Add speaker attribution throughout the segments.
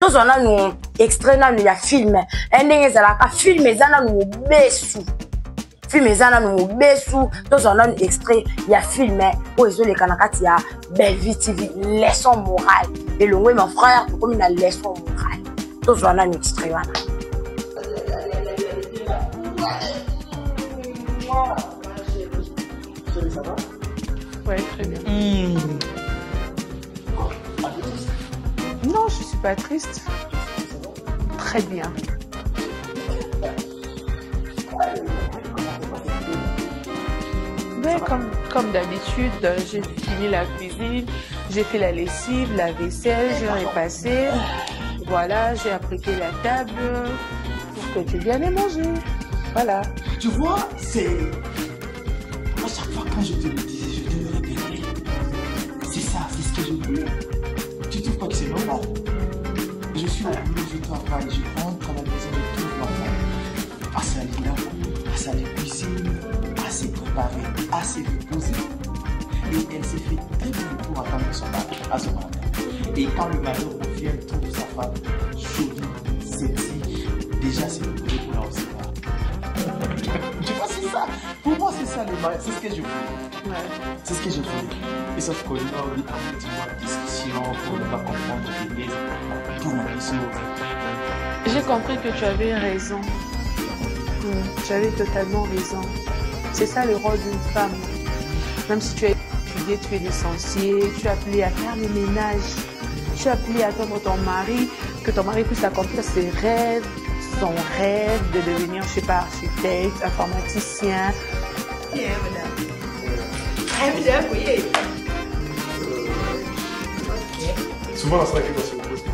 Speaker 1: Tozwa nanu extrait nanu ya film eh, ndenge ezalaka film eza nanu mobesu, film eza nanu mobesu. Tozwa nanu extrait ya film oyo ezoleka na kati ya Bellevue TV, leçon morale elongwe. Mon frère, tokomi na leçon morale, tozwa nanu extrait wana.
Speaker 2: Ça va?
Speaker 3: Ouais, très bien. Mmh. Non, je suis pas triste. Très bien. Mais comme d'habitude, j'ai fini la cuisine, j'ai fait la lessive, la vaisselle, j'ai repassé. Voilà, j'ai apprêté la table pour que tu viennes manger. Voilà.
Speaker 2: Tu vois, c'est... À chaque fois quand je te le disais, je te le répétais. C'est ça, c'est ce que je voulais. Tu trouves pas que c'est normal? Je suis au boulot, je travaille, je rentre à la maison, je trouve ma femme. Assez à là, assez à la cuisine, assez préparée, assez reposée. Et elle s'est fait très bien pour attendre son mari, à son mari. Et quand le mari revient, il trouve sa femme jolie, sexy. Déjà, c'est le boulot pour la recevoir. Tu vois, c'est ça. Pour moi, c'est ça le mariage. C'est ce que je voulais.
Speaker 3: Ouais.
Speaker 2: C'est ce que je voulais. Et sauf qu'on a eu un petit mois de discussion pour ne pas comprendre les pour la mission.
Speaker 3: J'ai compris que tu avais raison. Tu avais totalement raison. C'est ça le rôle d'une femme. Même si tu as étudié, tu es licencié, tu es appelé à faire le ménage, tu es appelé à attendre ton mari, que ton mari puisse accomplir ses rêves, son rêve de devenir, je sais pas, architecte, informaticien.
Speaker 4: Bien, madame. Très bien, oui. Ok.
Speaker 5: Souvent, la salle qui va se poser.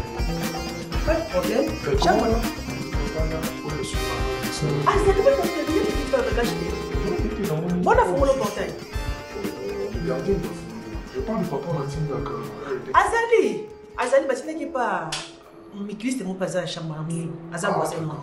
Speaker 4: Pas de problème.
Speaker 5: Comment?
Speaker 4: Ah, c'est le bon qui va bagager. Bon, on a le portail.
Speaker 5: Regardez, je parle du papa Martin, d'accord.
Speaker 4: Azali, Azali, batindaki pa mikiliste mo mpe aza ya chambre na mosusu aza voisin nga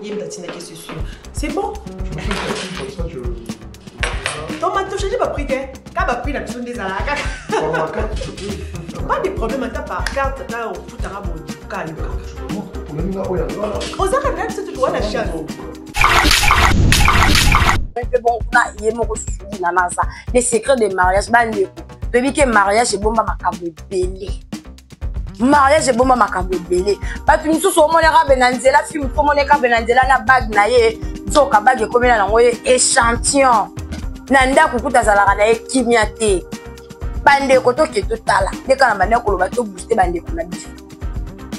Speaker 4: ye moto atindaki, c'est sûr, c'est bon.
Speaker 5: Je me fais le calcul comme ça, je.
Speaker 4: Toma, tochange baprix te ka baprix na biso nde ezalaka kaka.
Speaker 5: Par ma carte, je peux faire.
Speaker 4: Pas de problème, ata par carte, ata ofutaka boye ka yo kaka.
Speaker 5: Je me montre pour le oyo ya
Speaker 4: ozaka na biso totoa na chance.
Speaker 1: Mpe bon, kuna ye moko susu dina naza les secrets de mariage. Bandeko, toyebi ke mariage ebomba makambo ebele, mariage ebomba makambo ebele. Bato misusu omonaka be na nzela, fille mosusu omonaka be na nzela na bague na ye, nzoka bague ekomela nango ye échantillon na ndako, kuta azalaka na ye kimia te. Bandeko, toke totala nde kaka na bandeko koloba, tobooste bandeko na biso,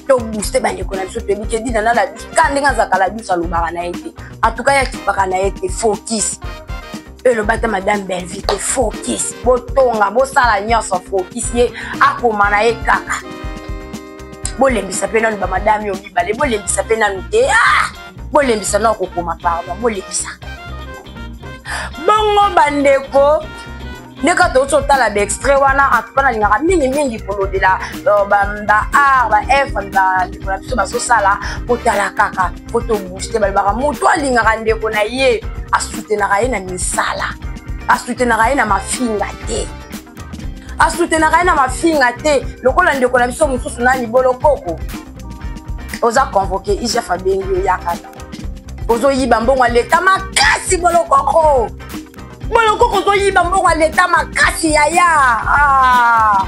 Speaker 1: tobooste bandeko na biso. Toyebi ke dina na la douce ka ndenge azalaka la douce, alobaka na ye te, en tout cas ye akipaka na ye te. Focus eloba te, madame Bellevue te, focus, botonga, bosala nyonso, focus. Ye akoma na ye kaka. Bolembisa mpe nanu bamadame yo mibale, bolembisa mpe nanu te. Ah! Bolembisa na kokoma, pardon, bolembisa bongo. Bandeko, ndenge touti otala baextrait wana, en tout cas nalingaka mingimingi kolobela baart, baœuvre bandeko na biso bazosala. Kotala kaka po tobooste. Balobaka moto alingaka ndeko na ye asutenaka ye na misala, asutenaka ye na mafinga te, asutenaka ye na mafinga te. Lokola ndeko na biso mosusu nani, Bolokoko, oza convoqué, IGF abengi yo, yaka, ozoyiba mbongo ya leta makasi. Bolokoko, Bolokoko, ozoyiba mbongo ya leta makasi, yaya. Ah.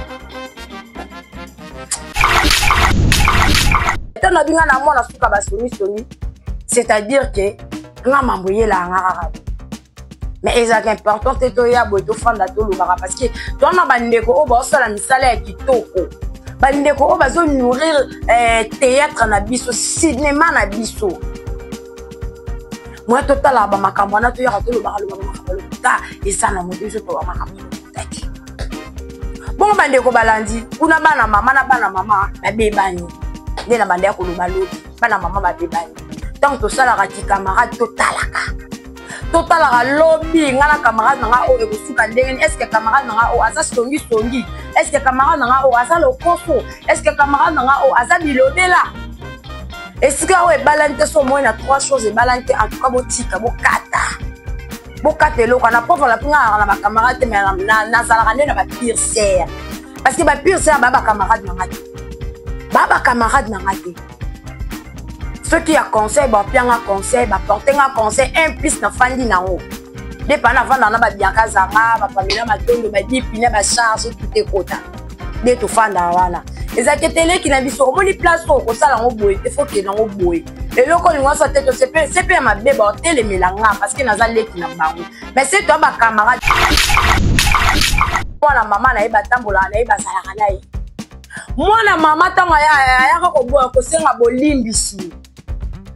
Speaker 1: Ntango na binga na mwana suka basomisoni, c'est-à-dire ke nga mambo eyelaka nga kaka, mais ezalaka important te toya boye, tofanda, tolobaka, parce que toa na bandeko oyo baosala misala ya kitoko, bandeko oyo bazonourrir théâtre na biso, cinéma na biso. Moya totalaka bamakambo wana, toyaka tolobaka lobaka makambo lokuta eza na moto, biso toba makambo lokuta te. Bongo bandeko balandi kuna, bana mama na bana mama babebani nde na banda ya koloba lobi, bana mama babebani. Ntango tosalaka ti camarade, totalaka, totalaka lobi nga na camarade na nga oyo ekosuka ndenge nini? Est-ce camarade na nga oyo aza songisongi? Est-ce camarade na nga oyo aza lokoso? Est-ce camarade na nga oyo aza bilobela? Esika oyo ebalani te, so omoi na trois choses ebalani te, en tout cas botika, bokata, bokata eloko wana. Pauvre la mpe nga na bacamarade te, mais nazalaka nde na bapire sœur, parce que bapire sœur baya bacamarade na nga te. Ba ba camarade na nga te. Soki ya conseil bapia nga conseil, baporte nga conseil, un plus nafandi nango. Nde pa nafanda na babianka zanga, bapamela matondo, badipina, bacharge, tout ekota. Nde tofandaka wana. Ezalaki eteleki na biso, omoni place oyo okosala yango boye te, fo okende yango boye. Eloko olingi osala te, tosepe sepe ya mabe baotelemela nga parce que naza leki na bango. Mais se toya ba camarade mwana mama na ye batambolaka na ye bazalaka na ye. Mwana mama ntango ayaka koboya kosenga bolimbisi,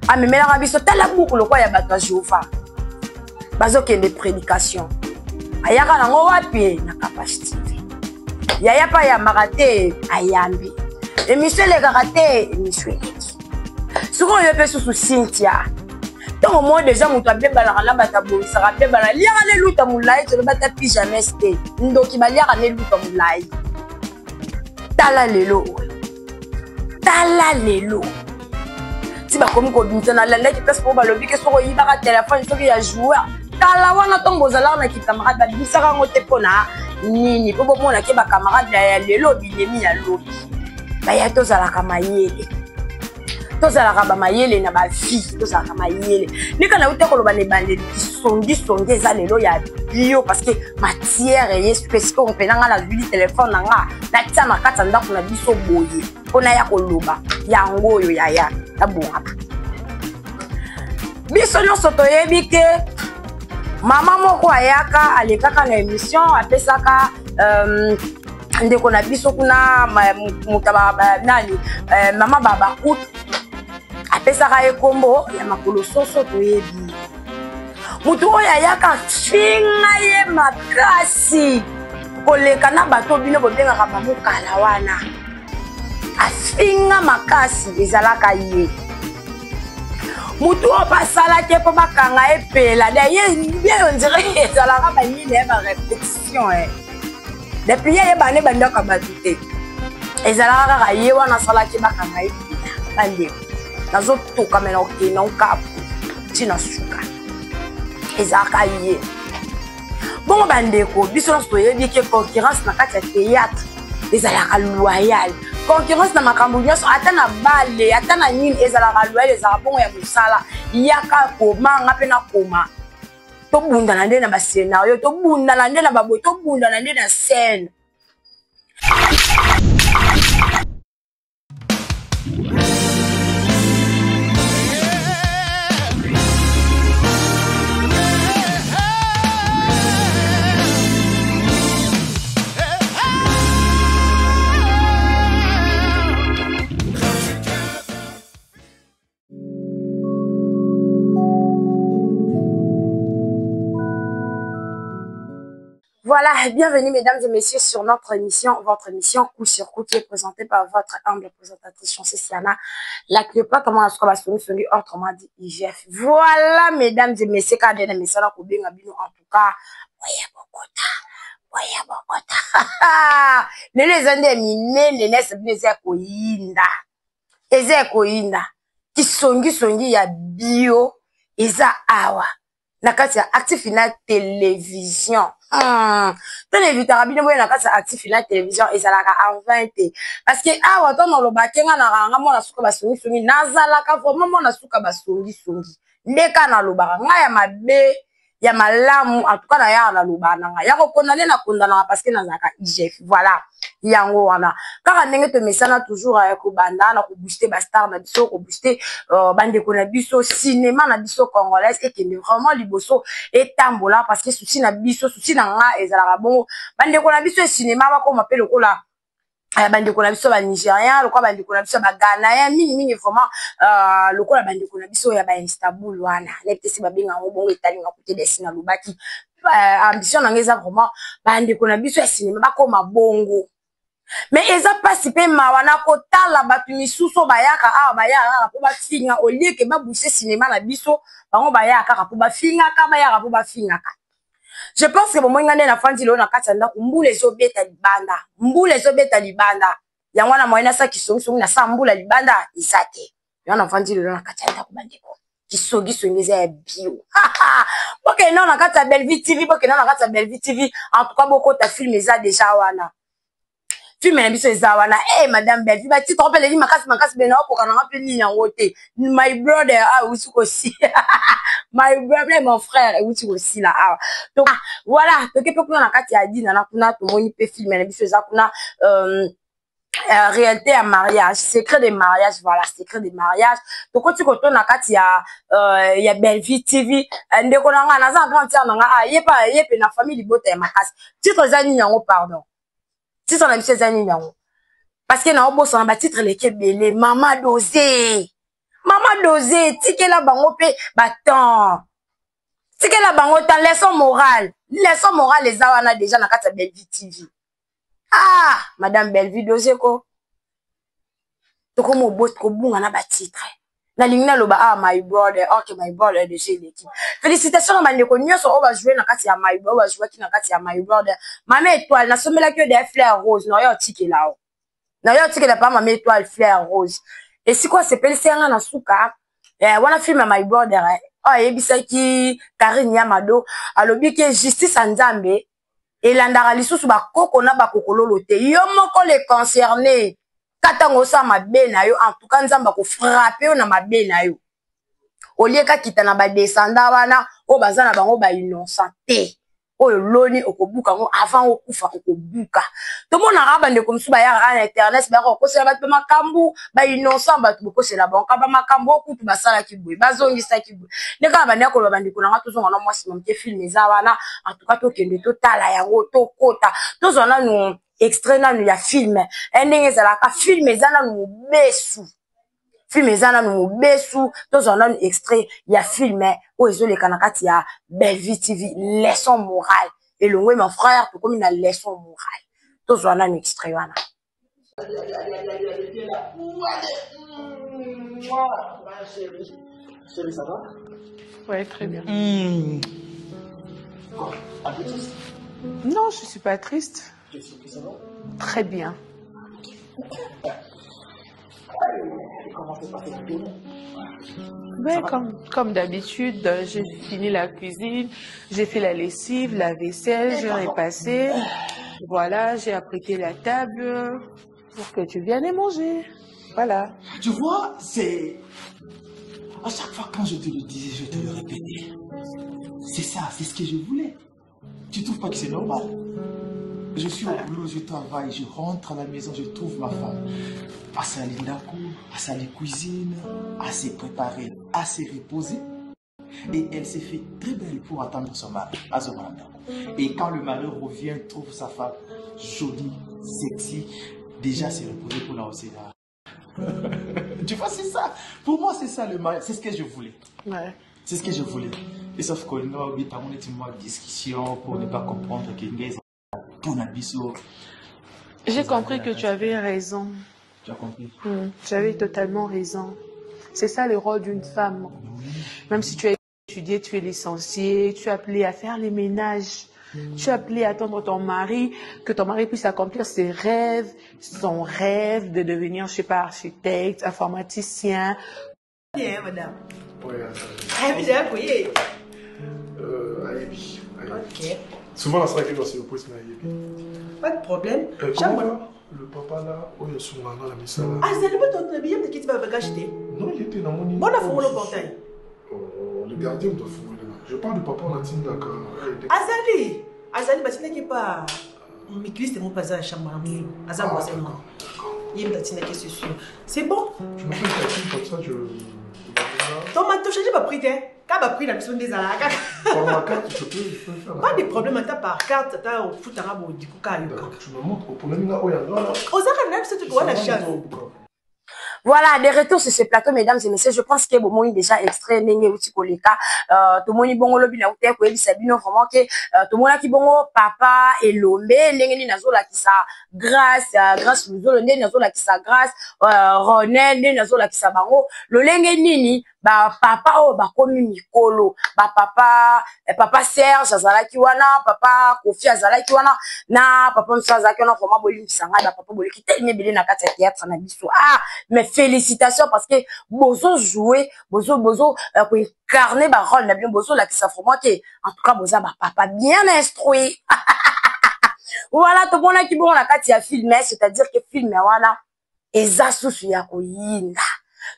Speaker 1: amemelaka biso tala buku lokola ya bato ya Jehova bazokende prédication. Ayaka nango wapi? Na Kapash TV. Yaya mpe ayambaka te, ayambi. Émission elekaka te, émission eleki. Sikoyo yo mpe susu Cynthia, ntango moi deja moto abebanaka na bato abongisaka abebana, liaka na eluta molai, toloba ata pyjames te, ndoki baliaka na eluta molai. Tala lelo oyo, tala lelo ti bakomi kobimisa na landaki place mpo balobi ke soki oyibaka telefone soki ya joueur, tala wana ntango bozalaka na kikamarade babimisaka yango te mpona nini? Mpo bomona ke bakamarade ya lelo binemi ya lobi. Baya tozalaka mayele, tozalaka bamayele na bavie, tozalaka mayele ndeka nauta koloba na ebandeli. Kisongisongi eza lelo ya bio parce que matière eye spécifique mpena. Nga nazwili telefone na nga natia na kati ya ndako na biso boye mpona ya koloba yango oyo yaya nabongaka. Biso nyonso toyebi ke mama moko ayaka alekaka na émission, apesaka ndeko na biso kuna moto nani, mama Babakut, apesaka ye nkombo ya makolo soso. Toyebi motu oyo ayaka finga ye makasi koleka na bato bino bobengaka bamokala wana, afinga makasi ezalaka ye motu oyo basalaki mpo bakanga ye pela ye bien. On dirait ezalaka banini ya barépétition depuis ye ayebana ebandaka bato te, ezalaka kaka ye wana asalaki bakanga ye pela. Bandeko, nazotokamela okende okapu ntina suka, ezalaka ye bongo. Bandeko, biso nyonso toyebi ke concurrence na kati ya théâtre ezalaka loyal. Concurrence na makambo nyonso, ata na bale, ata na nini, ezalaka loyal, ezalaka bongo ya mosala. Yaka koma, nga mpe nakoma, tobundana nde na bascénario, tobundana nde na baboye, tobundana nde na scène. Voilà, bienvenue mesdames et messieurs sur notre émission, votre émission Coup sur Coup qui est présentée par votre humble présentatrice Chancessiana, la Cléopâtre, comment est-ce autrement dit IGF. Voilà mesdames et messieurs, kadena mesala kobenga bino en tout cas, boya bokota, boya bokota. Lelo eza nde minene nese bino eza ya koyinda. Eza ya koyinda. Kisongisongi ya bio eza awa na kati ya Active Final Télévision. Ntango evitaka bino boye na kati ya Active Final Télévision, ezalaka en vain te, parce que awa ntango nalobaki nga nakanga mwana suka basongisongi, nazalaka vraiment mwana suka basongisongi. Nde kaka nalobaka ngai ya mabe ya malamu, en tout cas nayaka nalobaka na ngai ya kokondane, nakondanaka parce que nazalaka IGF. Voilà, yango wana kaka ndenge tomesana toujours ya kobanda na kobooste bastar na biso, kobooste bandeko na biso, cinéma na biso congolaise ekende vraiment liboso, etambola, parce que souci na biso, souci na nga ezalaka bongo, bandeko na biso ya cinéma bakoma mpe lokola bandeko na biso banigérien, lokola bandeko na biso baghanaya, mingimingi vraiment lokola bandeko na biso ya baIstanbul wana. Nayebi te si babenga yango bongo, etalinga kote desi nalobaki. Ambition na nga eza vraiment bandeko na biso ya cinéma bakoma bongo. Mais eza mpasi mpe mawa na kotala bato misusu bayaka awa, bayaka kaka mpo bafinga au lieu ke babooste cinéma na biso. Bango bayaka kaka mpo bafingaka, bayaka mpo bafingaka. Je pense que bomoi nga nde nafandi lelo na kati ya ndako, mbula ezobeta libanda, mbula ezobeta libanda. Yango wana moye nasala kisongisongi, nasala mbula libanda eza te. Yango nafandi lelo na kati ya ndako. Bandeko, kisongisongi eza ya bio. Bokende na kati ya Bellevue TV, bokende na kati ya Bellevue TV. En tout cas bokota, film eza déjà wana. Film na biso eza wana. Eh, madame Bellevue, ba titre mpe eleki makasi makasi bena okoka nanga mpe nini yango te. My brother ah euti kosila. My brother, mon frère euti kosila awa. Donc ah, voilà, toke mpe kuna na kati ya Dina na kuna tomoni mpe film na biso eza kuna réalité ya mariage, secret de mariage, voilà, secret de mariage. Tokoti kotona kati ya Bellevue TV. Ndeko na nga naza grand tiers na nga, ah, ye pa ye pe na famille libota ya makasi. Titre eza nini yango, pardon? Titre na biso eza nini yango? Parce que na obosana ba titre eleki ebele. Mama Dosé, mama Dosé, tikela bango mpe ba temps, tikela bango temps. Leçon morale, leçon morale eza wana déjà na kati ya Bellevue TV. Ah, madame Bellevue Dosé ko tokomi kobunga na batitre. Nalingi naloba ah, my brother. Ok, my brother déjà eleki. Félicitation na bandeko nyonso oyo bajoue na kati ya my, oyo bajouaki na kati ya My Brother. Mama Étoile, nasombelaki yo de fleur rose na oyo otikela o na oyo otikela pa mama Étoile fleur rose. Esika osepelisi yanga na suka wana film ya My Brother, oyo ayebisaki Karine Yamado, alobi ke justice ya Nzambe elandaka lisusu bakoko na bakokololo te. Yo moko le concerné, katango osala mabe na yo, en tout cas Nzambe akofrappe yo na mabe na yo. Olie kakita na badescendants wana oyo baza na bango bainnocent te. Oyo loni okobuka yango avant okufa, okobuka. Tomonaka bandeko mosusu bayaka na internet, bayaka kokosela bato bamakambo bainnocent. Bato bokosela bango ka bamakambo oyo kutu basalaki boye, bazongisaki boye. Nde kaka bandeko koloba, bandeko na nga, tozonga na mwasi moke. Film eza wana, en tout cas tokende totala yango, tokota tozwa nanu extrait nanu ya film ndenge ezalaka. Film eza nanu mobesu, film eza nanu mobesu. Tozwa nanu extrait ya film oyo ezoleka na kati ya Bellevue TV, leçon morale elongwe. Mon frère, tokomi na leçon morale, tozwa nanu extrait wana.
Speaker 2: Chérie, ça va?
Speaker 3: Ouais, très bien.
Speaker 2: Quoi? Un peu triste?
Speaker 3: Non, je suis pas triste.
Speaker 2: Tu es sûr que ça va?
Speaker 3: Très bien.
Speaker 2: Comment s'est passé la journée?
Speaker 3: Ouais, comme d'habitude, j'ai fini la cuisine, j'ai fait la lessive, la vaisselle, j'ai repassé. Voilà, j'ai apprêté la table pour que tu viennes et manger. Voilà.
Speaker 2: Tu vois, c'est... À chaque fois quand je te le disais, je te le répétais. C'est ça, c'est ce que je voulais. Tu trouves pas que c'est normal? Je suis au boulot, je travaille, je rentre à la maison, je trouve ma femme. Asali ndako, asali cuisine, assez préparée, assez reposée. Et elle s'est fait très belle pour attendre son mari, azonga ndako. Et quand le mari revient, trouve sa femme jolie, sexy, déjà s'est reposée pour la là. Tu vois, c'est ça. Pour moi, c'est ça le mariage. C'est ce que je voulais. C'est ce que je voulais. Et sauf qu'on a eu une discussion pour ne pas comprendre que pour biso.
Speaker 3: J'ai compris que tu avais raison.
Speaker 2: Tu as compris?
Speaker 3: Tu avais totalement raison. C'est ça le rôle d'une femme. Même si tu as étudié, tu es licencié, tu es appelé à faire les ménages. Tu es appelé à attendre ton mari, que ton mari puisse accomplir ses rêves, son rêve de devenir, je sais pas, architecte, informaticien.
Speaker 4: Bien, madame.
Speaker 5: Ouais.
Speaker 4: Ah, bien, oui.
Speaker 5: Ayebi. Ayebi.
Speaker 4: Ok.
Speaker 5: Souvent, la salle qui doit se reposer, mais Ayebi.
Speaker 4: Pas de problème.
Speaker 5: Comment va le papa là, où il est souvent dans la messe là?
Speaker 4: Ah, c'est le bon ton billet qui va bagage.
Speaker 5: Non, il était dans mon
Speaker 4: Bon, on a fourré le portail.
Speaker 5: Oh, le gardien doit fourrer là. Je parle du papa en latin d'accord.
Speaker 4: Azali, Azali, bah, tu n'es pas. Mikili, c'est mon pas à la chambre. Azali,
Speaker 5: Ah,
Speaker 4: c'est moi.
Speaker 5: d'accord.
Speaker 4: Il me dit que c'est sûr. C'est bon.
Speaker 5: Tu me fais le calcul comme ça, je.
Speaker 4: Ton manteau, j'ai pas pris, hein. Quand m'a pris la mission des alaka.
Speaker 5: Par ma carte, je peux faire la
Speaker 4: Pas de problème, t'as par carte, t'as au foot arabe du coup,
Speaker 5: D'accord, tu me montres au problème là, oh, il y a là.
Speaker 4: Ozaka même si tu dois la chasse.
Speaker 1: Voilà, de retour sur ce plateau, mesdames et messieurs, je pense que bomoni déjà extrait ndenge euti koleka. Tomoni bongo lobi na ute koyebisa bino vraiment que tomonaki bongo papa Elombe ndenge nini azolakisa Grâce, Grâce Luzolo ndenge nazolakisa Grâce, Ronel ndenge nazolakisa bango lolenge nini ba papa oyo bakomi mikolo, ba papa, papa Serge azalaki wana, papa Kofi azalaki wana, na papa mosusu azalaki wana. Vraiment bolimbisa ngai, ba papa boleki telemi ebele na kati ya théâtre na biso. Ah, mais félicitations, parce que bozo jouer, bozo koincarner ba rôle na bino, bozolakisa vraiment que en tout cas boza ba papa bien instruit. Voilà, tomonaki bongo na kati ya film, c'est-à-dire que film wana eza susu ya koyinda.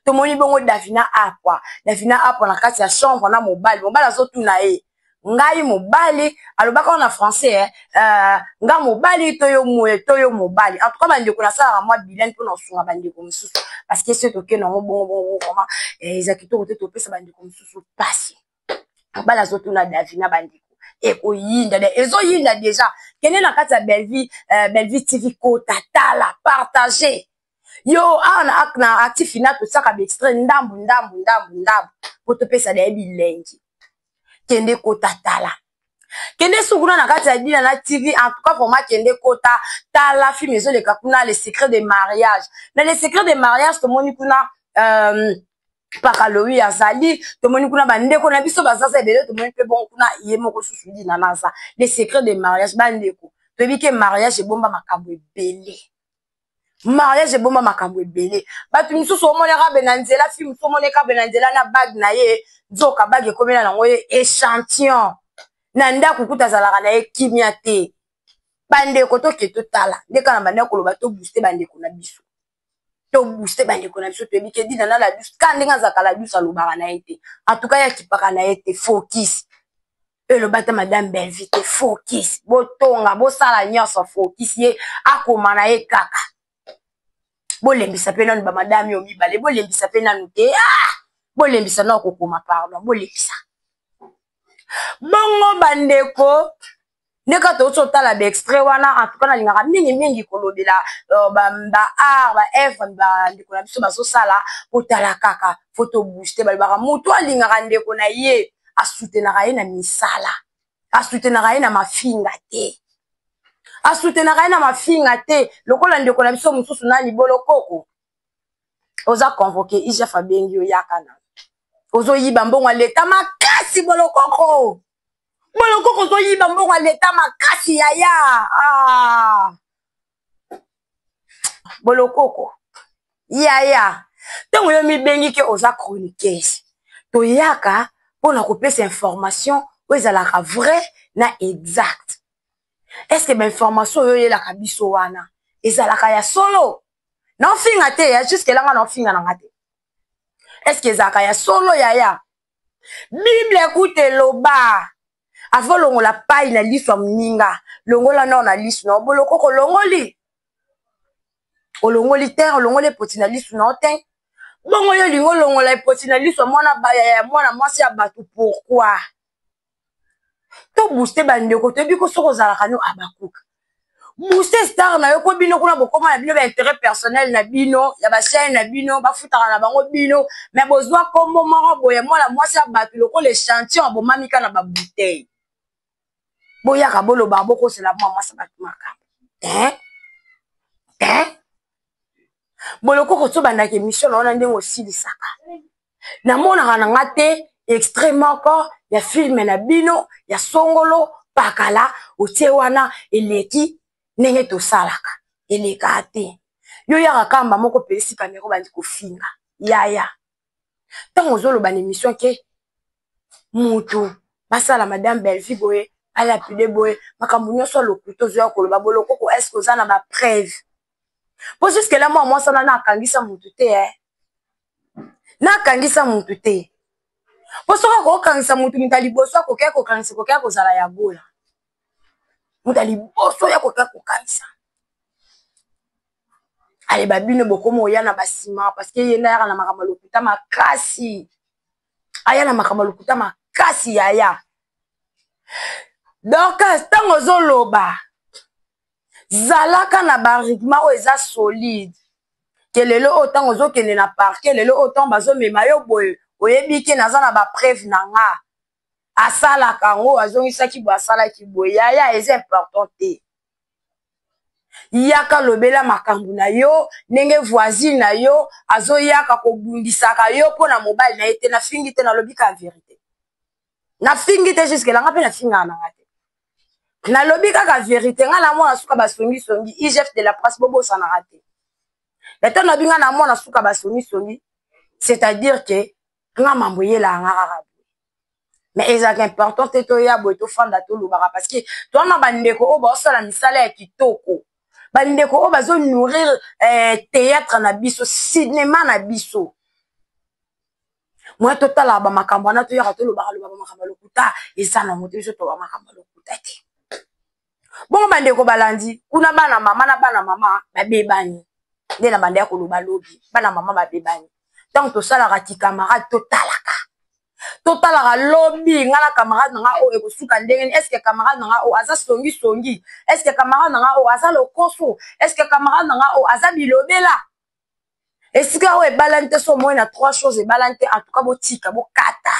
Speaker 1: Tomoni bongo Davina Apwa, Davina Apwa na kati ya chambre na mobali. Mobali azotuna ye, ngai mobali, alobaka na français, eh, nga mobali to yo moye to yo mobali. En tout cas bandeko, nasalaka mwa bilan mpona kosunga bandeko mosusu, parce que soki tokende yango bongo bongo vraiment eza kitoko te, topesa bandeko mosusu pasi. Mobali azotuna Davina, bandeko, ekoyinda, ezoyinda déjà. Kende na kati ya Bellevue, Bellevue TV, kota, tala, partage yo awa na actif final. Tosaka baextrait ndambu ndambu ndambu ndambu mpo topesa daye bilengi. Kende kota, tala, kende su kuna na kati ya Dina na TV. En tout cas vraiment, kende kota, tala film ezoleka kuna, Le Secret de Mariage. Na Le Secret de Mariage, tomoni kuna Pakalowi azali, tomoni kuna bandeko na biso bazaza ebele, tomoni mpe bongo kuna ye moko susu Dina naza. Le Secret de Mariage, bandeko, toyebi ke mariage ebomba makambo ebele, mariage ebomba makambo ebele. Bato misusu omonaka be na nzela, fi mosusu omoneka be na nzela na bague na ye, nzoka bague ekomela nango ye échantillon na ndako, kuta azalaka na ye kimia te. Bandeko, toke totala nde kaka na bandeko koloba, tobooste bandeko na biso, tobooste bandeko na biso. Toyebi ke Dina na la douce, ka ndenge azalaka la douce, alobaka na ye te, en tout cas ye akipaka na ye te. Focus, eloba te madame Bellevue te, focus, botonga, bosala nyonso, focus, ye akoma na ye kaka. Bolembisa mpe nanu bamadame oyo mibale, bolembisa mpe nanu te, ah! Bolembisa na kokoma, pardon, bolembisa bongo bandeko. Nde kaka touti otala baextrait wana. En tout cas nalingaka mingimingi kolobela baart, baœuvre bandeko na biso bazosala. Kotala kaka, faut tobooste. Balobaka motu alingaka ndeko na ye, asutenaka ye na misala, asutenaka ye na mafinga te, asutenaka ye na mafinga te. Lokola ndeko na biso mosusu nani, Bolokoko, oza convoqué, IGF abengi yo, yaka na ozoyiba mbongo ya leta makasi. Bolokoko, Bolokoko, ozoyiba mbongo ya leta makasi, yaya. Ah. Bolokoko, yaya, ntango yo mibengi ke oza chroniqueuse, toyaka mpona kopesa information oyo ezalaka vrai na exact. Est-ce bainformation oyo oyelaka biso wana ezalaka ya solo? Naofinga te ya jusque elanga, naofinga nanga te. Est-ce ezalaka ya solo, yaya? Bible ekuta eloba, avant longola pai na liso ya moninga, longola nao na liso na Bolokoko. Olongoli, olongoli te, olongoli epoti na liso na yo te. Bongo yo olingi olongola epoti na liso ya mwana ya mwana mwasi ya bato, pourquoi? Tobooste bandeko. Toyebi ko soki ozalaka no abakuka, booste star na yo, mpo bino kuna bokóma na bino baintérêt personnel na bino ya bachaîne na bino, bafutaka na bango bino, mais bozwa nkombo moko boye, mwana mwasi ya bato lokola échantillon, bomamika na babouteille. Boyaka boloba, bokosela mwa mwasi ya bato makambo te te. Bolokoko, tobandaka émission na wana ndenge osilisaka, namonaka na nga te extrait moko ya film na bino ya songolo pakala otie wana eleki ndenge tosalaka, elekaka te. Yo yaka kamba moko, pelisi kamera, obandi kofinga. Yaya, ntango ozoloba na émission ke mutu basala madame Bellevue boye, alapide boye, makambo nyonso lokuta ozoya koloba. Bolokoko, est-ce oza na bapreuve? Mpo jusque là mwa mwasi wana naakangisa mutu te, eh? Nakangisa mutu te, mpo soki akokangisa mutu, mutu ya liboso akokea kokangisa, kokea kozala ya Gola, mutu ya liboso ya kokea kokangisa. Ayeba bino bokoma oya na basima, parce que ye nde ayaka na makambo ya lokuta makasi, aya na makambo ya lokuta makasi. Yaya Dorcas, ntango ozoloba, zalaka na baargument oyo eza solide, ke lelo oyo ntango ozokende na parquet, lelo oyo ntango bazomema yo boye, oyebi ke naza na bapreuve na nga, asalaka yango, azongisaki boye, asalaki boye. Yaya, eza important te. Yaka lobela makambo na yo, ndenge voisine na yo azoyaka kobundisaka yo mpo na mobali na ye te. Nafingi te, nalobi ka vérité, nafingi te. Jusque là nga mpe nafingaka nanga te, nalobi kaka vérité. Nga na mwana suka basongisongi, IGF de la presse, bobosanaka te. Ntango nabi nga na mwana suka basongisongi, c'est-à-dire ke nga mambo eyelaka nga kaka boye. Mais ezalaka important te toya boye, tofanda, tolobaka, parce que toza na bandeko oyo baosala misala ya kitoko, bandeko oyo bazonourrir théâtre na biso, cinéma na biso. Moya totalaka bamakambo wana, toyaka tolobaka lobaka makambo ya lokuta, eza nango te. Biso toba makambo ya lokuta te. Bongo bandeko balandi kuna, bana mama na bana mama babebani nde na banda ya koloba lobi. Bana mama babebani. Ntango tosalaka ti camarade, totalaka totalaka lobi nga na camarade na nga oyo ekosuka ndenge nini? Est-ce camarade na nga oyo aza songisongi? Est-ce camarade na nga oyo aza lokoso? Est-ce camarade na nga oyo aza bilobela? Esika oyo ebalani te, so omoi na trois choses ebalani te, en tout cas botika, bokata,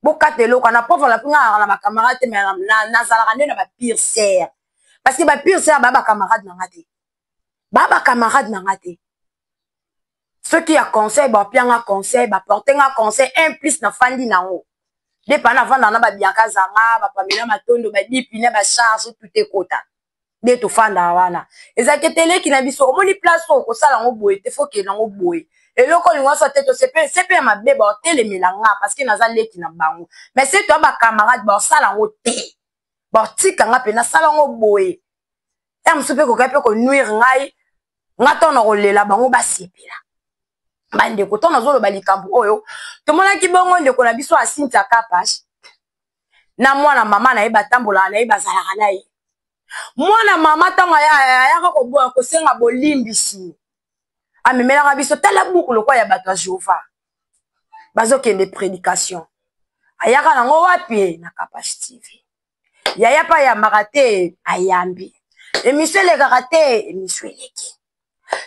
Speaker 1: bokata eloko wana. Pauvre la nga azalaka na bacamarade te, mais nazalaka nde na bapire sœur, parce que bapire sœur baa bacamarade na nga te, baa bacamarade na nga te. Soki ya conseil, bapianga conseil, baporte nga conseil un plus, nafandi nango nde pa navandaka na babianka zanga, bapamela matondo, badipine, bacharge tout ekota nde tofandaka wana. Ezalaki eteleki na biso. Omoni place oyo kosala yango boye te, faut kende yango boye. Eloko olingo nyonso te, tosepe sepe ya mabe, baotelemela nga parce que naza leki na bango. Mais se toya bacamarade, baosala yango te, baotika nga mpe nasala yango boye. Ya mosusu mpe kokai mpe konuire ngai, nga ntango na kolela bango basepela. Bandeko, ntango nazoloba likambo oyo, tomonaki bongo ndeko na biso Asintia Kapash na mwana mama na ye, batambolaka na ye, bazalaka na ye. Mwana mama, ntango ayaka kosenga bolimbisi, amemelaka biso tala buku lokwa ya bato ya Jehova bazokende prédication. Ayaka nango wapi? Na Kapash TV. Yaya mpe ayambaka te, ayambi, émission elekaka te, émission eleki.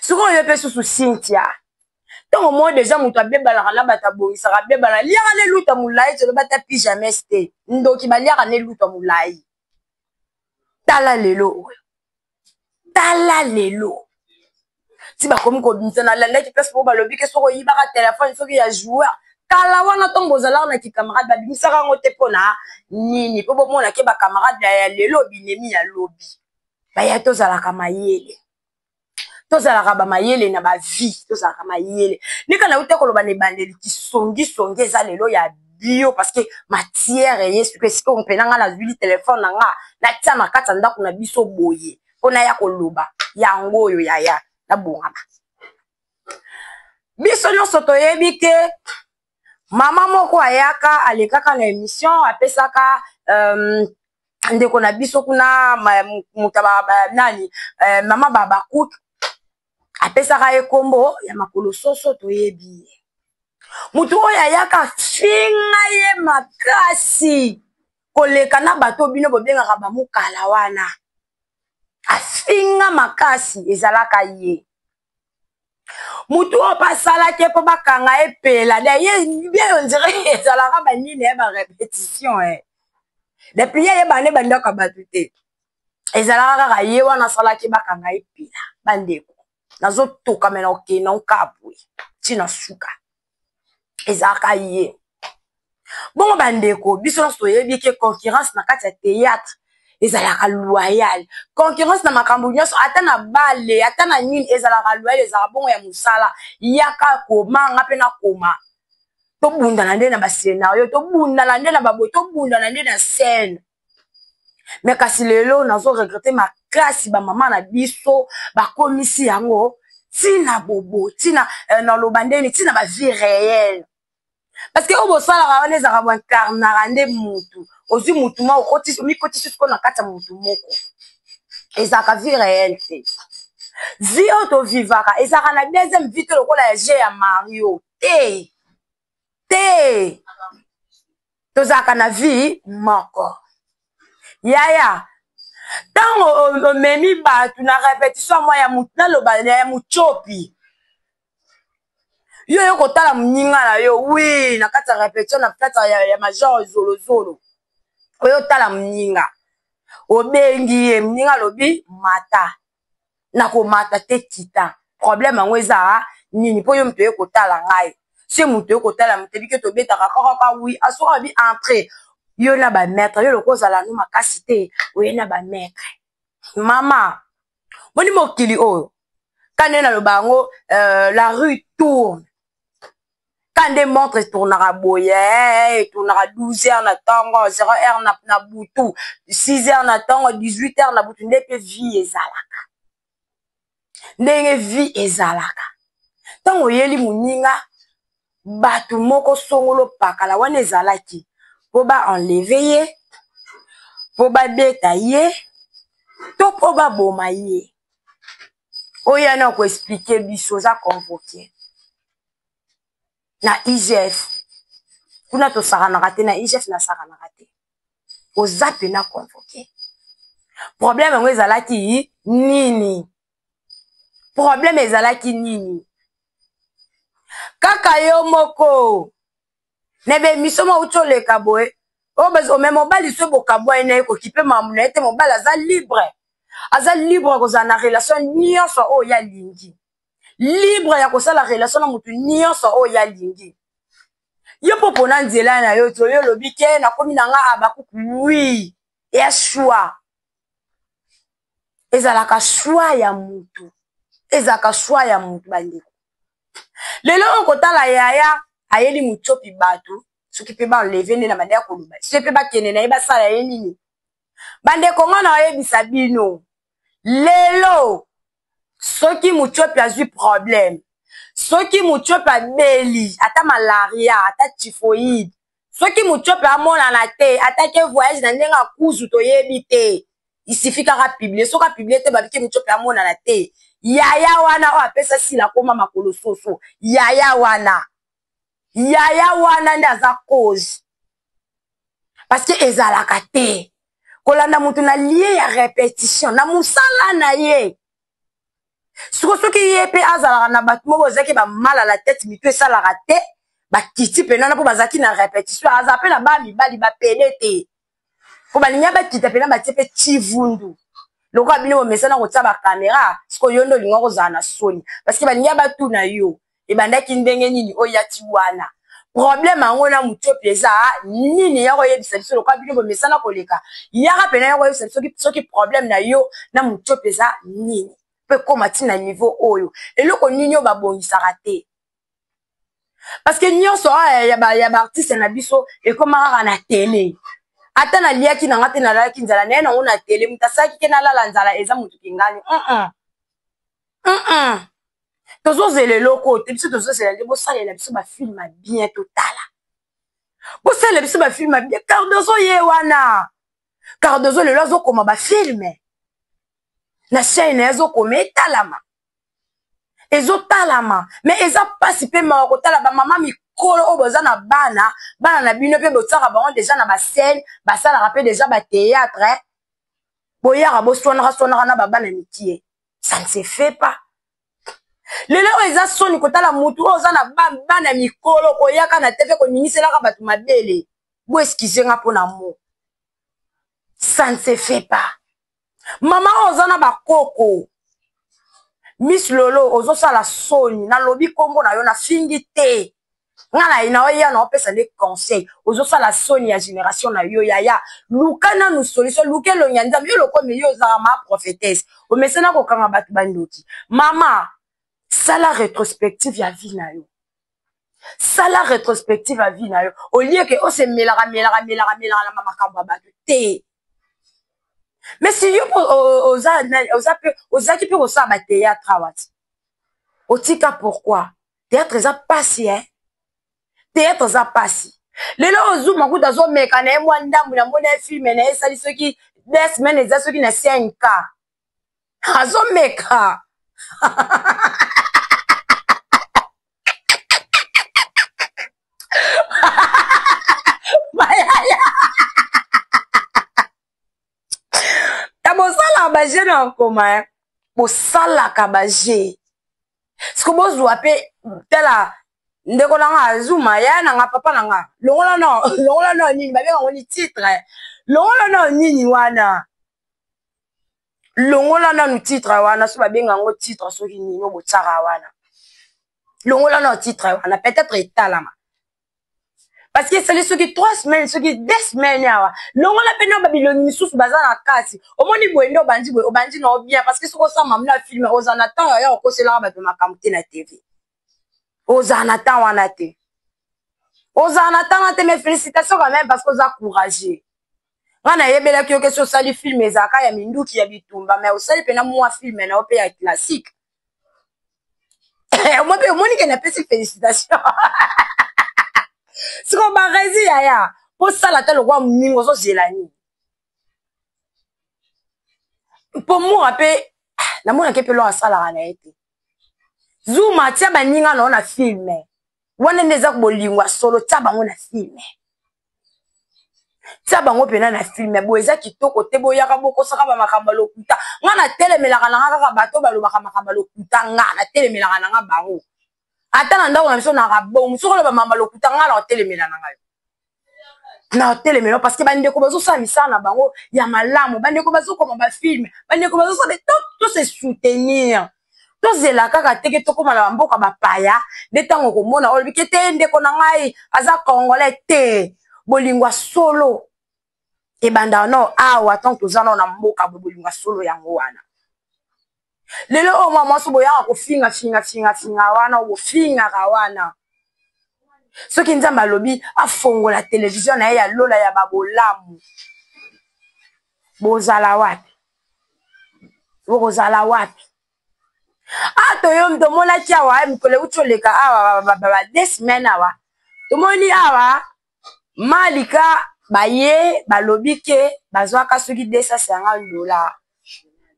Speaker 1: Sikoyo yo mpe susu Cynthia, ntango moi déjà moto abebalaka na bato, abongisaka, abebala, liaka na eluta molai, toloba ta pyjames te, ndoki, baliaka na eluta molai. Tala lelo oyo, tala lelo ti bakomi kobimisa. Nalandaki place moko balobi ke soki oyibaka telefone, soki ya joueur kala wana, ntongo bozalaka na kikamarade, babimisaka yango te. Mpona nini? Mpo bomona ke bacamarade ya lelo, binemi ya lobi. Baya, tozalaka mayele, tozalaka bamayele na bavie, tozalaka mayele. Ndeka nauta koloba na ebandeli, kisongisongi eza lelo ya bio, parce que matière eye siko esika oyo mpena nga nazwili telefone na nga, natia na kati ya ndako na biso boye mpo naya koloba yango oyo. Yaya, nabongama. Biso nyonso toyebi ke mama moko ayaka, alekaka na émission, apesaka ndeko na biso kuna, moto nani, mama Babakuk, apesaka ye nkombo ya makolo soso. Toyebi ye, motu oyo ayaka finga ye makasi koleka na bato bino bobengaka bamokala wana. Afinga makasi, ezalaka ye mutu oyo mpe asalaki mpo bakanga ye pela de ye bien. On dirait ezalaka banini ya barépétition depuis ye yebana nde bandako ya bato te, ezalaka kaka ye wana asalaki bakanga ye pela. Bandeko, nazotokamela okende okabwe ntina suka, ezalaka ye bongo. Bandeko, biso nyonso toyebi ke concurrence na kati ya théâtre ezalaka loyal. Concurrence na makambo nyonso, ata na bale, ata na nini, ezalaka loyal, ezalaka bongo ya mosala. Yaka koma, nga mpe nakoma, tobundana nde na bascénario, tobundana nde na baboye, tobundana nde na scène. Mais kasi lelo nazo regretter makasi, bamama na biso bakomisi yango ntina bobo, ntina naloba ndeni, ntina bavie réelle, parce que oyo bosalaka wana ezalaka boincarnaka nde mutu. Ozwi mutu ma omikotisi sikoyo na kati ya mutu moko, ezalaka vie réelle te. Vie oyo tovivaka ezalaka na deuxième vie te, lokola ya jeu ya Mario te. Te, tozalaka na vie moko. Yaya, ntango omemi bato na répétition mwa ya naloba ya mutiopi, yo yo kotala moninga na yo wi na kati ya répétition, na kati ya major zolozolo oyo, otala moninga, obengi ye, moninga alobi mata, nakomata te, kita. Problème yango eza nini? Mpo yo moto oye kotala ngai, se moto oye kotala moto ebiki, tobetaka kakaka wi asoka babi entre yo na bamaître. Yo loko ozala no makasi te, oye na bamaître. Mama, moni mokili oyo ka nde naloba yango, la rue tourne. Ka nde montre etournaka boye, eh, etournaka 12 heures na ntongo, 0 heure na butu, 6 heures na ntongo, 18 heures na butu, nde mpe vie ezalaka. Ndenge vie ezalaka. Ntango oyeli moninga bato moko songolo pakala wana ezalaki mpo ba enlever ye, mpo babeta ye, to mpo baboma ye. Oyo yana ko expliquer biso, oza convoqué na IGF. Kuna tosakanaka te, na IGF nasakanaka te. Oza pena convoqué. Problème yango ezalaki nini? Problème ezalaki nini? Kaka yo moko na ba émission moko uti oleka boye, oyo me mobali so bokabwani na ye kokipe makambo na ye te, mobali aza libre, aza libre kozala na relation nyonso oyo ye alingi, libre ya kosala relation na motu nyonso oyo ye alingi. Yo mpo pona nzela na yo to yo olobi ke nakomi na nga abakuku, oui, ya choix. Ezalaka choix ya mutu, ezalaka choix ya mutu. Bandeko, lelo oyo kotala yaya ayeli mutiopi bato, soki mpe baenlever nde na bande ya koloba, soki mpe bakende na ye basala ye nini. Bandeko, nga na oyebisa bino lelo, soki mutiopi azwi problème, soki mutiopi abeli ata malaria, ata typhoïde, soki mutiopi amonana te, atake voyage na ndenge akuzu, toyebi te, il suffit kaka publier. Soki apublier te, babiki mutiopi amonana te. Yaya wana oyo apesa sila akoma makolo soso, yaya wana, yaya wana nde aza cause, parce que ezalaka te kolanda moto na lieu ya répétition na mosala na ye. Siko soki ye mpe azalaka na bato moko ezalaki bamala la tête, mitu esalaka te, bakiti mpena mpo bazalaki na répétition, azala mpe na baa mibali bapede te, mpo balingi bakita mpena batie mpe chivundu lokola bino bomesana kotia bacaméra. Sikoyo yo nde olinga kozala na soni, parce que balingi batuna yo ebandaki ndenge nini oyo ti wana. Problème yango na mutiopi eza nini? Ya koyebisa biso, lokola bino bomesana koleka, yaka pena ya koyebisa biso soki problème na yo na mutiopi eza nini, mpo ekóma ntina niveau oyo. Eloko nini oyo babongisaka te? Parce que nyonso awa ya baartiste na biso ekóma kaka na tele. Ata naliaki na nga te, nalalaki nzala naye nango na tele, moto asalaki ke nalala nzala eza motu kingani. Tozozela eloko te, biso tozozela nde bosalela biso bafilm ya bien, totala, bosalela biso bafilm ya bien. Cardozo ye wana, Cardozo lelo azokoma bafilm na chaîne na ye, azokoma etalama, ezotalama. Mais eza mpasi mpe mawa kotala bamama mikolo oyo boza na bana, bana na bino mpe botiaka bango déjà na bascène, basalaka mpe déjà bathéâtre, boyaka boswanaka swanaka na babana mikie. Ça ne se fait pas. Lelo oyo eza soni kotala mutu oyo oza na bana mikolo koyaka na tv koningiselaka bato mabele. Bo excuser nga mpona mo, ça ne se fait pas. Mama oyo oza na bakoko, Miss Lolo, ozosala soni. Nalobi nkombo na yo, nafingi te. Nga na ye na oya na opesa nde conseil. Ozosala soni ya génération na yo. Yaya, luka nanu solution, luka elongi ya Nzambe. Yo lokomi yo ozalaka ma prophétesse, omesana kokanga bato bandoki. Mama, sala rétrospective ya vie na yo, sala rétrospective ya vie na yo, au lieu ke osemelaka melaka melaka melaka na makambo ya bato te. Mais si yo oza mpe ozalaki mpe kosala bathéâtre awa ti otika, pourquoi? Théâtre eza pasi, eh? Théâtre eza pasi. Lelo ozuma kuta azomeka na ye mwa ndambu na mona ye film na ye esali soki 2 semaines, eza soki na 5K, azomeka. Bayaya ta bosalaka bajeu na nkoma, bosalaka bajeu siko bozwa mpe. Tala ndeko na nga Azuma, ya na nga, papa na nga, longola no, longola no nini babenga ngo ni titre, longola no nini wana, longola nanu titre wana, so babenga yango titre soki nini oyo botiaka wana, longola no titre wana, peut-être etalama, parce que esali soki 3 semaines, soki 2 semaines awa. Longola mpe na babilongi misusu baza na kati. Omoni boye nde obandi boye, obandi na bien, parce que soki osala na film, oza na temps ya okoselaka bato makambo te na TV, ozala na temps wana te. Ozala na tanga te, mais félicitations quand même, parce que oza courageux. Nga nayebelaki yo ke so osali film ezalaka ya minduki ya bitumba, mais osali mpena mwa film na yo mpe ya classique. Omoi mpe omoni ke napesi félicitation. Sikoyo Barezi, yaya, posala ata lokwa moninga, ozozela nini? Mpo mura mpe namonaki mpe lo asalaka na ye te. Zuma, tia baninga na yo na film wana nde eza bolingo ya solo. Tia bango na film, tia bango mpena na film. Boye eza kitoko te. Boyaka bokosaka bamakambo ya lokuta. Nga natelemelaka na nga kaka bato balobaka makambo ya lokuta. Nga natelemelaka na nga bango ata na ndako na biso naka bongo. Soki oloba makambo ya lokuta, nga na otelemela na ngai, na otelemela, parce que bandeko bazosala misala na bango ya malamu, bandeko bazokoma bafilm, bandeko bazosala. Tose soutenir, tozela kaka teke tokóma na bamboka bapaya nde ntango komona olobi ke te ndeko na ngai aza Congolais te. Bolingo ya solo ebandaka nao awa, ntango toza nao na mboka boye. Bolingo ya solo yango wana. Lelo oyo mwa mwasi boyaka kofinga finga finga finga wana, bofingaka wana. Soki Nzambe alobi afongola televizio na ye ya lola ya babolamu, bozala wapi? Bokozala wapi? Ah, toyo tomonaki awa mikolo euti oleka awa, ba 2 semaines awa, tomoni awa Malika baye balobi ke bazwaka soki 250 dollar.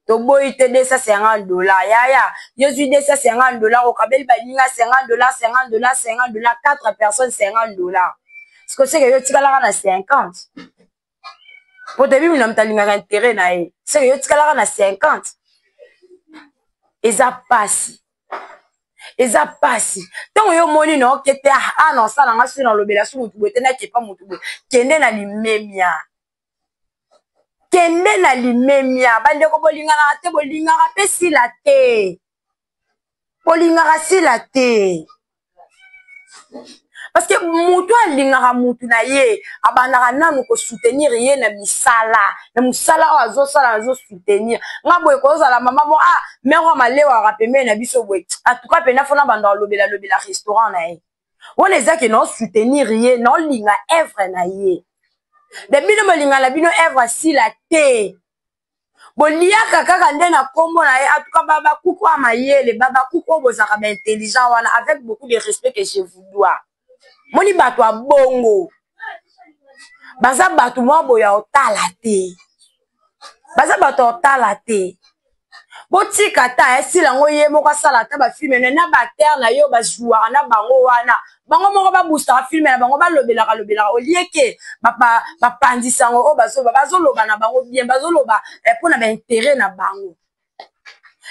Speaker 1: Toboyi te, 250 dollar, yaya, yo zwi 250 dollar, okabeli baninga 50 dollar, 50 dollar, 50 dollar, 4 personnes 50 dollar. Siko seke yo tikalaka na 50, po toyebi na moto alingaka intérêt na ye. Seke yo tikalaka na 50. Eza pasi, eza pasi. Ntango yo omoni na oke te, ah, na osala nga soki nalobela so motu boye te, nakepa motu boye. Kende na limemia, kende na limemia. Bandeko, bolinganaka te, bolingaka mpe sila te, bolingaka sila te, parce que motu alingaka mutu na ye abandaka nanu kosoutenir ye na misala, na mosala oyo azosala, azosoutenir. Nga boye kozala mama mo, ah, mare oyo malewaka pembeni na biso boye, atuka mpena fona banda alobela lobela restaurant na ye wana, eza ke naosoutenir ye, naolinga œuvre na ye. De bino bolinga na bino œuvre asila te, boliaka kaka nde na nkombo na ye. Atuka babakuku ya mayele, babakuku oyo bozalaka baintelligent wana, avec beaucoup de respect que je vous dois, moni bato ya bongo baza bato mwa boye ya otala te, baza bato ya otala te. Botika ata esila yango, ye moko asala ata bafilm na baacteur na yo bazwaka na bango wana, bango moko babustaka film na bango, balobelaka lobelaka olieke bapanzisa yango. Oyo bazoloba na bango bien, bazoloba mpona baintérêt na bango,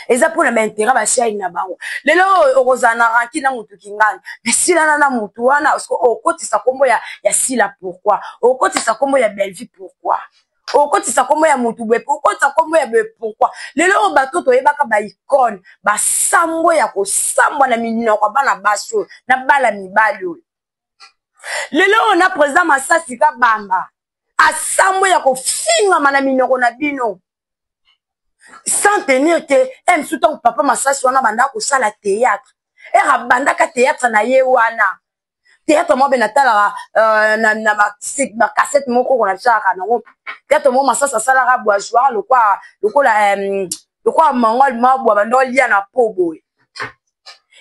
Speaker 1: eza mpona baintérêt bachaîne na bango. Lelo oyo okozala na rancune na motu kingani, esilana na motu wana, okotisa nkombo ya Sila pourquoi? Okotisa nkombo ya Bellevie pourquoi? Okotisa nkombo ya motu boye, okotisa nkombo ya boye pourquoi? Lelo oyo bato toyebaka baicône basambwe ya kosambwa na minoko ya bana basi oyo na bana mibali oyo. Lelo oyo na président Masasi Kabamba asambwe ya kofingama na minoko na bino, sans tenir ke mosusu ntango papa Masasi wana bandaka kosala théâtre, ere abandaka théâtre na ye wana, théâtre moko be natalaka na bacassette moko kona bisalaka nango, théâtre moko Masasi asalaka bwa joueur lokola mongol mabwa banda olia na po boye,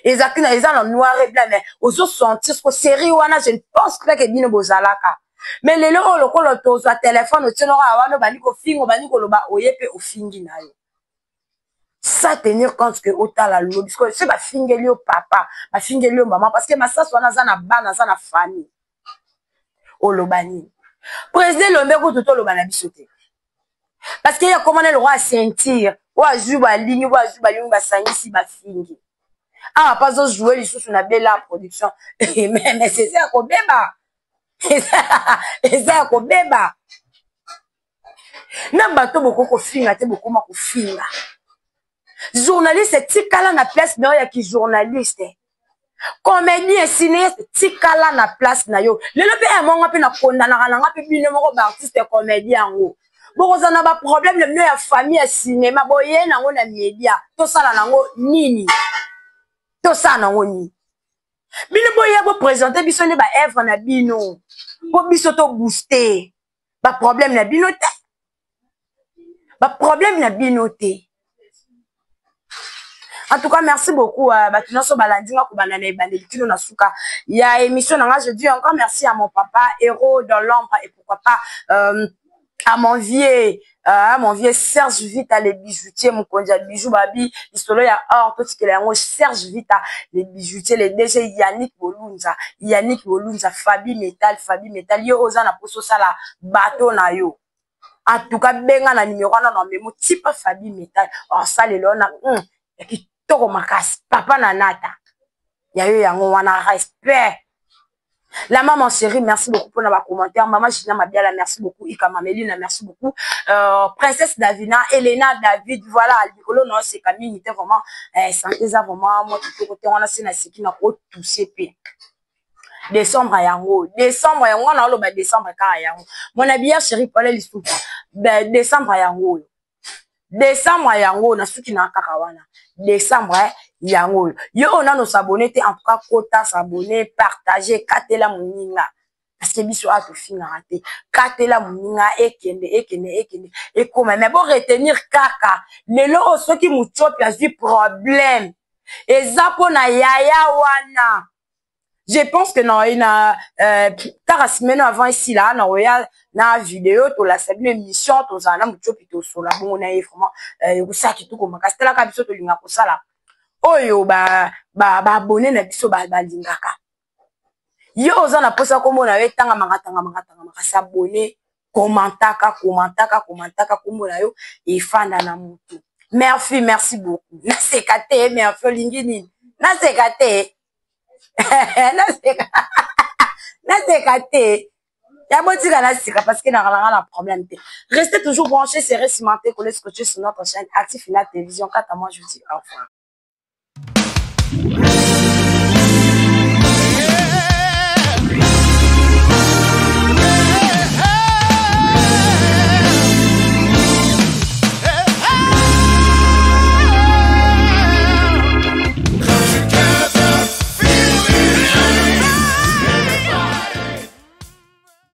Speaker 1: ezalaki na eza na noir et blanc, mais ozosentir que série wana, je ne pense pas ke bino bozalaka. Mais lelo oyo lokola tozwa telefone, otienaka wana, obandi kofinga, obandi koloba, oye mpe ofingi na yo sans tenir compte ke otala lobi soki bafingeli yo papa, bafingeli yo mama, parce que Masasi wana aza na bana, aza na famille. Oloba nini? Président Elombe kutu toloba na biso te, parce que ye akomana lokwa ya ceinture oyo azwi balingi, oyo azwi balingi, basangisi, bafingi awa mpo azojoue lisusu na Bela Production. Mais eza ya kobeba, eza ya kobeba na bato. Bokoki kofinga te, bokoma kofinga journaliste. Tikala na place na yo ya kijournaliste, comédien, cinéaste, tikala na place na yo. Lelo mpe ya monga mpe nakondanaka na nga mpe bino moko baartiste comédien yango bokozala na baproblème na bino ya famille, ya cinéma, boye nango na média. Tosala nango nini? Tosala nango nini? Bino boya boprésente biso nde baœuvre na bino mpo biso tobooste. Baproblème na bino te, baproblème na bino te. En tout cas, merci beaucoup bato nyonso balandi nga kobanda na ebandeli kino na suka ya émission na nga. Je dis encore merci à mon papa, héros dans l'ombre, et pourquoi pas à mon vieux Serge Vita, le bijoutier, mokonzi ya bijou. Babi lisolo ya or, totikela yango Serge Vita, le bijoutier, le DG Yannick Bolunza, Yannick Bolunza, Fabi Metal, Fabi Metal. Yo oza na poso osala bato na yo, en tout cas benga na numéro wana na memo tipa Fabi Metal, osalela wana ya kitoko makasi. Papa na nata ya yo yango wana, respect. La maman chérie, merci beaucoup pour la commentaire. Maman Gina Mabiala, merci beaucoup. Ika Mamelina, merci beaucoup. Princesse Davina, Elena David, voilà. Likolo non, c'est Camille, était vraiment, santé ça vraiment, moi, tout côté, on a c'est qui n'a pas touché. Décembre yango, décembre yango na oloba, décembre kaka yango, mon habilleur chéri Paul Lisuka, décembre yango oyo, décembre yango na suki na kaka wana, décembre yango oyo. Yo oyo nano s'abonner te, en tout cas kota s'abonner, partage, katela moninga, parce que biso awa tofingaka te. Katela moninga, ekende, ekende, ekende, ekoma. Mais bo retenir kaka lelo oyo, soki Mutiopi azwi problème, eza mpo na yaya wana. Je pense que na kaka semaine avant esila, na oya na video, tolasa bino émission, tozala na Mutiopi, tosola bongo na ye. Vraiment ekosala kitoko makasi. Talaka biso, tolinga kosala oyo baabonnés na biso balingaka. Yo oza na mposa kombo na yo etangamaka, tangamaka, tangamaka, s'abonner, komantaka, komantaka, komantaka, kombo na yo efanda na motu. Merci, merci beaucoup. Naseka te, merci. Olingi nini? Naseka te, naseka, naseka te. Ya botika nasika, parce que nakalanga na problème te. Restez toujours branchés, serrés, cimentés, collés, scotchés sur notre chaîne Actif Final Télévision. Quant à moi, je vous dis au revoir.